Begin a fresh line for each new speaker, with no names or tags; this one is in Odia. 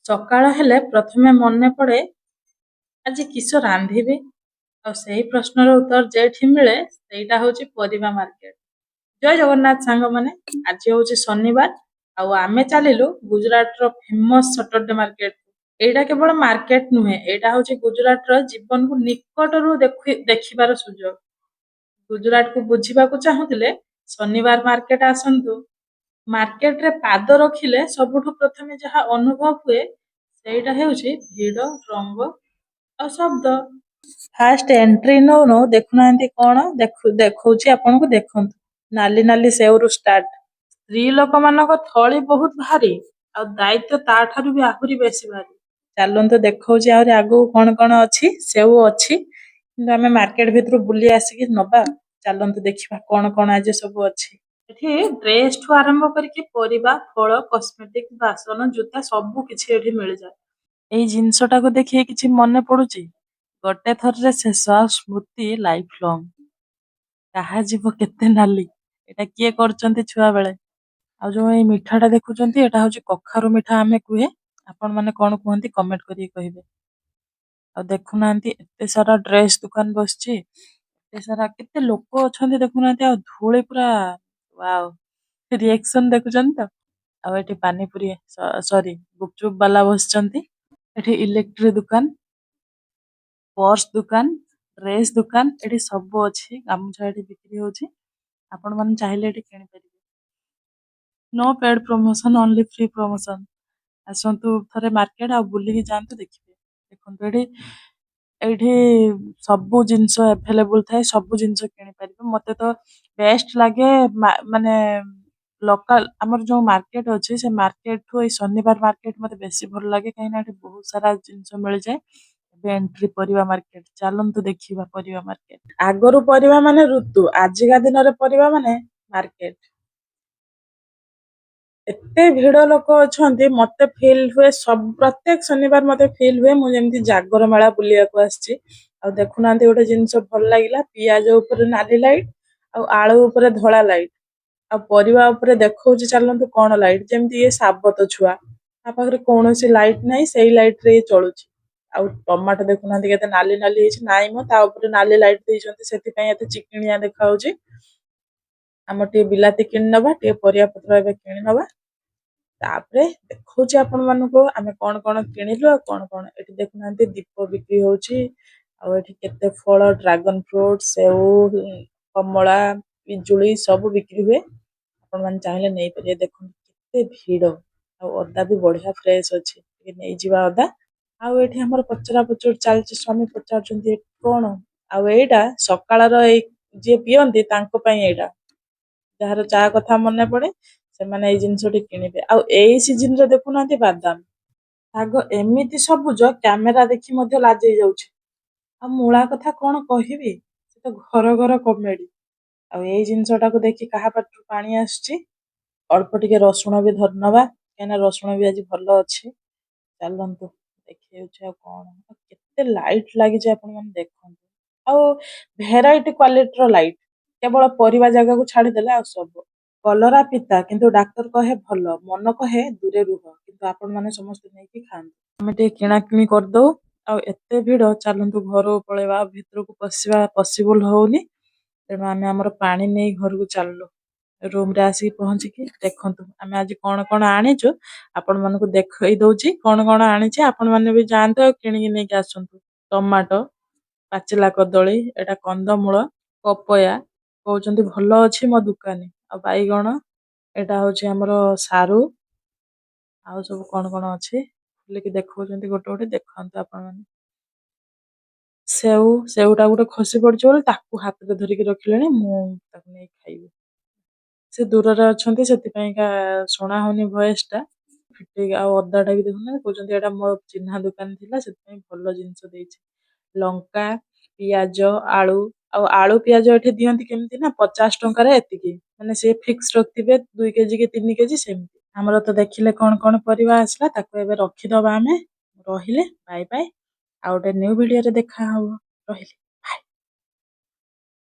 ସକାଳ ହେଲେ ପ୍ରଥମେ ମନେ ପଡ଼େ, ଆଜି କିସ ରାନ୍ଧିବି? ଆଉ ସେଇ ପ୍ରଶ୍ନର ଉତ୍ତର ଯେଉଁଠି ମିଳେ, ସେଇଟା ହଉଛି ପରିବା ମାର୍କେଟ। ଜୟ ଜଗନ୍ନାଥ ସାଙ୍ଗମାନେ। ଆଜି ହଉଛି ଶନିବାର ଆଉ ଆମେ ଚାଲିଲୁ ଗୁଜୁରାଟର ଫେମସ ସଟରଡେ ମାର୍କେଟ। ଏଇଟା କେବଳ ମାର୍କେଟ ନୁହେଁ, ଏଇଟା ହଉଛି ଗୁଜୁରାଟର ଜୀବନକୁ ନିକଟରୁ ଦେଖିବାର ସୁଯୋଗ। ଗୁଜୁରାଟକୁ ବୁଝିବାକୁ ଚାହୁଁଥିଲେ ଶନିବାର ମାର୍କେଟ ଆସନ୍ତୁ। ମାର୍କେଟରେ ପାଦ ରଖିଲେ ସବୁଠୁ ପ୍ରଥମେ ଯାହା ଅନୁଭବ ହୁଏ, ସେଇଟା ହେଉଛି ଭିଡ଼, ରଙ୍ଗ ଆଉ ଶବ୍ଦ। ଫାଷ୍ଟ ଏଣ୍ଟ୍ରି ନଉ ନଉ ଦେଖୁନାହାନ୍ତି କଣ ଦେଖଉଛି ଆପଣଙ୍କୁ, ଦେଖନ୍ତୁ। ନାଲି ନାଲି ସେଉରୁ ଷ୍ଟାର୍ଟ। ସ୍ତ୍ରୀ ଲୋକମାନଙ୍କ ଥଳି ବହୁତ ଭାରି ଆଉ ଦାୟିତ୍ୱ ତା ଠାରୁ ବି ଆହୁରି ବେଶୀ ଭାରି। ଚାଲନ୍ତୁ, ଦେଖଉଛି ଆହୁରି ଆଗକୁ କଣ କଣ ଅଛି। ସେଉ ଅଛି, କିନ୍ତୁ ଆମେ ମାର୍କେଟ ଭିତରୁ ବୁଲି ଆସିକି ନବା। ଚାଲନ୍ତୁ ଦେଖିବା କଣ କଣ ଆଜି ସବୁ ଅଛି। ଏଠି ଡ୍ରେସ ଠୁ ଆରମ୍ଭ କରିକି ପରିବା, ଫଳ, କସ୍ମେଟିକ, ବାସନ, ଜୁତା ସବୁ କିଛି ଏଠି ମିଳିଯାଏ। ଏଇ ଜିନିଷଟାକୁ ଦେଖି କିଛି ମନେ ପଡୁଛି? ଗୋଟେ ଥରରେ ଶେଷ ଆଉ ସ୍ମୃତି ଲାଇଫ ଲଙ୍ଗ। କାହା ଯିବ କେତେ ନାଲି। ଏଇଟା କିଏ କରୁଛନ୍ତି ଛୁଆ ବେଳେ? ଆଉ ଯୋଉ ଏଇ ମିଠାଟା ଦେଖୁଛନ୍ତି, ଏଇଟା ହଉଛି କଖାରୁ ମିଠା ଆମେ କୁହେ। ଆପଣ ମାନେ କଣ କୁହନ୍ତି, କମେଣ୍ଟ କରିକି କହିବେ। ଆଉ ଦେଖୁନାହାନ୍ତି, ଏତେ ସାରା ଡ୍ରେସ ଦୋକାନ ବସିଛି, ଏତେ ସାରା କେତେ ଲୋକ ଅଛନ୍ତି ଦେଖୁନାହାନ୍ତି। ଆଉ ଧୂଳି ପୁରା, ୱାଓ, ରିଆକ୍ସନ ଦେଖୁଛନ୍ତି ତ? ଆଉ ଏଠି ପାନିପୁରୀ, ସରି, ଗୁପଚୁପ ବାଲା ବସିଛନ୍ତି। ଏଠି ଇଲେକ୍ଟ୍ରି ଦୋକାନ, ପର୍ସ ଦୋକାନ, ଡ୍ରେସ ଦୋକାନ, ଏଠି ସବୁ ଅଛି। ଗାମୁଛା ଏଠି ବିକ୍ରି ହଉଛି। ଆପଣ ମାନେ ଚାହିଁଲେ ଏଠି କିଣିପାରିବେ। No paid promotion, only free promotion. ଆସନ୍ତୁ ଥରେ ମାର୍କେଟ ଆଉ ବୁଲିକି ଯାଆନ୍ତୁ, ଦେଖିବେ। ଦେଖନ୍ତୁ, ଏଇଠି ସବୁ ଜିନିଷ ଆଭେଲେବୁଲ ଥାଏ, ସବୁ ଜିନିଷ କିଣିପାରିବେ। ମତେ ତ ବେଷ୍ଟ ଲାଗେ ମାନେ ଲୋକାଲ ଆମର ଯୋଉ ମାର୍କେଟ ଅଛି, ସେ ମାର୍କେଟଠୁ ଏଇ ଶନିବାର ମାର୍କେଟ ମତେ ବେଶୀ ଭଲ ଲାଗେ, କାହିଁକି ନା ଏଠି ବହୁତ ସାରା ଜିନିଷ ମିଳିଯାଏ। ଏବେ ଏଣ୍ଟ୍ରି ପରିବା ମାର୍କେଟ। ଚାଲନ୍ତୁ ଦେଖିବା ପରିବା ମାର୍କେଟ। ଆଗରୁ ପରିବା ମାନେ ଋତୁ, ଆଜିକା ଦିନରେ ପରିବା ମାନେ ମାର୍କେଟ। ଏତେ ଭିଡ ଲୋକ ଅଛନ୍ତି, ମତେ ଫିଲ୍ ହୁଏ ସବୁ ପ୍ରତ୍ୟେକ ଶନିବାର ମତେ ଫିଲ୍ ହୁଏ ମୁଁ ଯେମିତି ଜାଗର ମେଳା ବୁଲିବାକୁ ଆସିଛି। ଆଉ ଦେଖୁନାହାନ୍ତି, ଗୋଟେ ଜିନିଷ ଭଲ ଲାଗିଲା, ପିଆଜ ଉପରେ ନାଲି ଲାଇଟ ଆଉ ଆଳୁ ଉପରେ ଧଳା ଲାଇଟ। ଆଉ ପରିବା ଉପରେ ଦେଖଉଛି ଚାଲନ୍ତୁ କଣ ଲାଇଟ। ଯେମିତି ଇଏ ସାବତ ଛୁଆ, ତା ପାଖରେ କୌଣସି ଲାଇଟ ନାହିଁ, ସେଇ ଲାଇଟ ରେ ଇଏ ଚଳୁଛି। ଆଉ ଟମାଟୋ ଦେଖୁନାହାନ୍ତି, କେତେ ନାଲି ନାଲି ହେଇଛି। ନାଇଁ ମ, ତା ଉପରେ ନାଲି ଲାଇଟ ଦେଇଛନ୍ତି, ସେଥିପାଇଁ ଏତେ ଚିକିଣିଆ ଦେଖାଯାଉଛି। ଆମର ଟିକେ ବିଲାତି କିଣି ନବା, ଟିକେ ପରିବା ପତ୍ର ଏବେ କିଣି ନବା। ତାପରେ ଦେଖଉଛି ଆପଣ ମାନଙ୍କୁ ଆମେ କଣ କଣ କିଣିଲୁ ଆଉ କଣ କଣ। ଏଠି ଦେଖୁନାହାନ୍ତି, ଦୀପ ବିକ୍ରି ହଉଛି। ଆଉ ଏଠି କେତେ ଫଳ, ଡ୍ରାଗନ ଫ୍ରୁଟ, ସେଉ, କମଳା, ପିଜୁଳି ସବୁ ବିକ୍ରି ହୁଏ। ଆପଣ ମାନେ ଚାହିଁଲେ ନେଇପାରିବେ। ଦେଖନ୍ତୁ କେତେ ଭିଡ। ଆଉ ଅଦା ବି ବଢିଆ ଫ୍ରେଶ ଅଛି, ଟିକେ ନେଇଯିବା ଅଦା। ଆଉ ଏଠି ଆମର ପଚରା ପଚରି ଚାଲିଛି, ସ୍ୱାମୀ ପଚାରୁଛନ୍ତି କଣ। ଆଉ ଏଇଟା ସକାଳର ଏଇ ଯିଏ ପିଅନ୍ତି ତାଙ୍କ ପାଇଁ ଏଇଟା, ଯାହାର ଚା କଥା ମନେ ପଡେ, ସେମାନେ ଏଇ ଜିନିଷଟି କିଣିବେ। ଆଉ ଏଇ ସିଜିନରେ ଦେଖୁନାହାନ୍ତି, ବାଦାମ ଶାଗ ଏମିତି ସବୁଜ, କ୍ୟାମେରା ଦେଖି ମଧ୍ୟ ଲାଜେଇ ଯାଉଛି। ଆଉ ମୂଳା କଥା କଣ କହିବି, ସେ ତ ଘର ଘର କମେଡି। ଆଉ ଏଇ ଜିନିଷଟାକୁ ଦେଖି କାହା ପାଟିରୁ ପାଣି ଆସୁଛି? ଅଳ୍ପ ଟିକେ ରସୁଣ ବି ଧରିନବା, କାହିଁକିନା ରସୁଣ ବି ଆଜି ଭଲ ଅଛି। ଚାଲନ୍ତୁ ଦେଖେଉଛି ଆଉ କଣ। ଆଉ କେତେ ଲାଇଟ ଲାଗିଛି ଆପଣ ମାନେ ଦେଖନ୍ତୁ। ଆଉ ଭେରାଇଟି କ୍ୱାଲିଟିର ଲାଇଟ, କେବଳ ପରିବା ଜାଗାକୁ ଛାଡିଦେଲେ ଆଉ ସବୁ। କଲରା ପିତା, କିନ୍ତୁ ଡାକ୍ତର କହେ ଭଲ, ମନ କହେ ଦୂରେ ରୁହ, କିନ୍ତୁ ଆପଣ ମାନେ ସମସ୍ତେ ନେଇକି ଖାଆନ୍ତୁ। ଆମେ ଟିକେ କିଣାକିଣି କରିଦଉ। ଆଉ ଏତେ ଭିଡ, ଚାଲନ୍ତୁ ଘରକୁ ପଳେଇବା। ଆଉ ଭିତରକୁ ପଶିବା ପସିବୁଲ ହଉନି, ତେଣୁ ଆମେ ଆମର ପାଣି ନେଇ ଘରକୁ ଚାଲିଲୁ। ରୁମରେ ଆସିକି ପହଞ୍ଚିକି ଦେଖନ୍ତୁ ଆମେ ଆଜି କଣ କଣ ଆଣିଛୁ। ଆପଣ ମାନଙ୍କୁ ଦେଖେଇ ଦଉଛି କଣ କଣ ଆଣିଛି। ଆପଣ ମାନେ ବି ଯାଆନ୍ତୁ ଆଉ କିଣିକି ନେଇକି ଆସନ୍ତୁ। ଟମାଟୋ, ପାଚିଲା କଦଳୀ, ଏଇଟା କନ୍ଦମୂଳ, ପପୟା, କହୁଛନ୍ତି ଭଲ ଅଛି ମୋ ଦୋକାନୀ, ଆଉ ବାଇଗଣ, ଏଇଟା ହଉଛି ଆମର ସାରୁ। ଆଉ ସବୁ କଣ କଣ ଅଛି ଖୋଲିକି ଦେଖଉଛନ୍ତି ଗୋଟେ ଗୋଟେ, ଦେଖନ୍ତୁ ଆପଣମାନେ। ସେଉ, ସେଉଟା ଗୋଟେ ଖସି ପଡିଛି ବୋଲି ତାକୁ ହାତରେ ଧରିକି ରଖିଲେଣି, ମୁଁ ତାକୁ ନେଇ ଖାଇବି। ସେ ଦୂରରେ ଅଛନ୍ତି, ସେଥିପାଇଁକା ଶୁଣା ହଉନି ଭଏସ ଟା ଫିଟେଇକି। ଆଉ ଅଦାଟା ବି ଦେଖୁନାହାନ୍ତି, କହୁଛନ୍ତି ଏଇଟା ମୋ ଚିହ୍ନା ଦୋକାନ ଥିଲା, ସେଥିପାଇଁ ଭଲ ଜିନିଷ ଦେଇଛି। ଲଙ୍କା, ପିଆଜ, ଆଳୁ। ଆଉ ଆଳୁ ପିଆଜ ଏଠି ଦିଅନ୍ତି କେମିତି ନା 50 ଟଙ୍କାରେ ଏତିକି, ମାନେ ସେ ଫିକ୍ସ ରଖିଥିବେ 2 କେଜି କି 3 କେଜି ସେମିତି। ଆମର ତ ଦେଖିଲେ କଣ କଣ ପରିବା ଆସିଲା, ତାକୁ ଏବେ ରଖିଦବା ଆମେ। ରହିଲେ, ବାଇ ବାଇ। ଆଉ ଗୋଟେ ନ୍ୟୁ ଭିଡିଓରେ ଦେଖା ହବ। ରହିଲି।